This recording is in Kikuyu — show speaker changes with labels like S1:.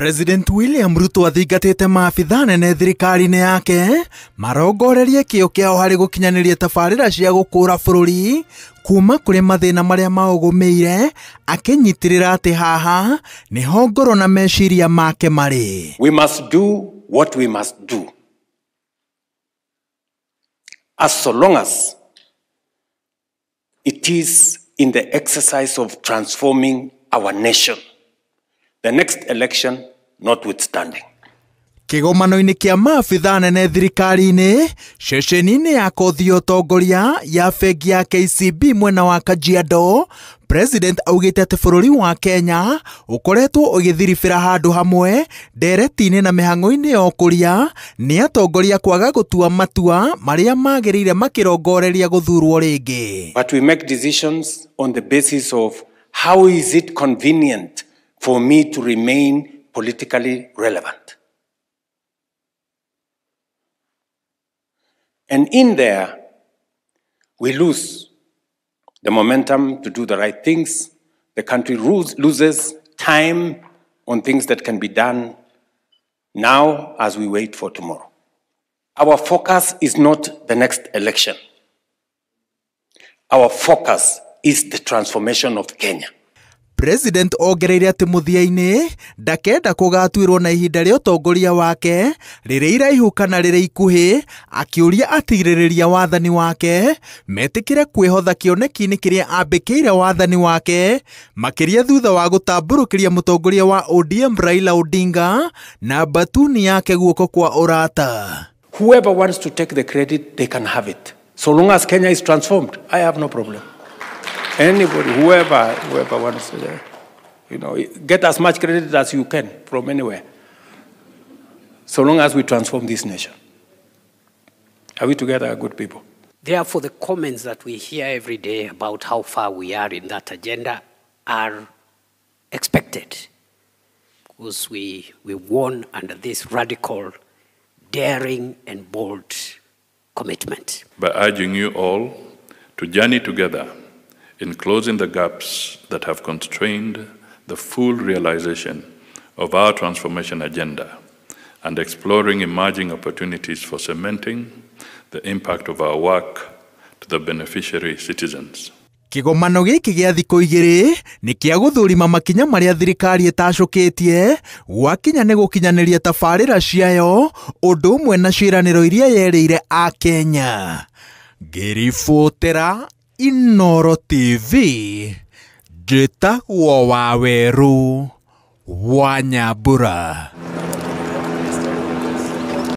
S1: President William Ruto athingatĩte maabithaa nene thirikari-inĩ yake marongorerie kĩo kĩao harĩ gũkinyanĩria tabarĩra cia gũkũra bũrũri kuma kũrĩ mathĩna marĩa maũgũmĩire, akĩnyitĩrĩra atĩ haha nĩho ngoro na meciria make marĩ.
S2: We must do what we must do, as so long as it is in the exercise of transforming our nation, the next election notwithstanding.
S1: Kĩgomano-inĩ kĩa maabithaa nene thirikari-inĩ ceceni-inĩ ya kothi ya ũtongoria ya bengi ya KCB mwena wa Kajiado, President augĩte atĩ bũrũri wa Kenya ũkoretwo ũgĩthiribĩra handũ hamwe ndereti-inĩ na mĩhang'o-inĩ ya ũkũria nĩ atongoria kwaga gũtua matua marĩa magĩrĩire makĩrongoreria gũthurwo rĩngĩ.
S2: But we make decisions on the basis of how is it convenient for me to remain politically relevant. And in there, we lose the momentum to do the right things. The country loses time on things that can be done now as we wait for tomorrow. Our focus is not the next election. Our focus is the transformation of Kenya.
S1: President ongereire atĩ mũthia-inĩ ndakenda kũgatuĩrwo na ihinda rĩa ũtongoria wake rĩrĩ iraihu kana rĩrĩ ikuhĩ, akĩũria atigĩrĩrĩria wathani wake metĩkĩre kwĩhotha kĩoneki-inĩ kĩrĩa ambĩkĩire wathani wake, makĩria thutha wa gũtambũrũkĩria mũtongoria wa ODM Raila Odinga na batuni yake guoko kwa ũrata.
S2: Whoever wants to take the credit, they can have it. So long as Kenya is transformed, I have no problem. Anybody, whoever wants to, get as much credit as you can from anywhere. So long as we transform this nation. Are we together, good people?
S3: Therefore, the comments that we hear every day about how far we are in that agenda are expected, because we won under this radical, daring, and bold commitment.
S4: By urging you all to journey together in closing the gaps that have constrained the full realization of our transformation agenda and exploring emerging opportunities for cementing the impact of our work to the beneficiary citizens.
S1: Kĩgomano gĩkĩ gĩa thikũ igĩrĩ nĩ kĩa gũthũrima makinya marĩa thirikari ĩtacũkĩtie gwakinya nĩ gũkinyanĩria tabarĩra ciayo ũndũ ũmwe na ciĩranĩro iria yerĩire Akenya. Ngĩribotera Inooro TV, njĩtagwo Wawerũ wa Nyambura.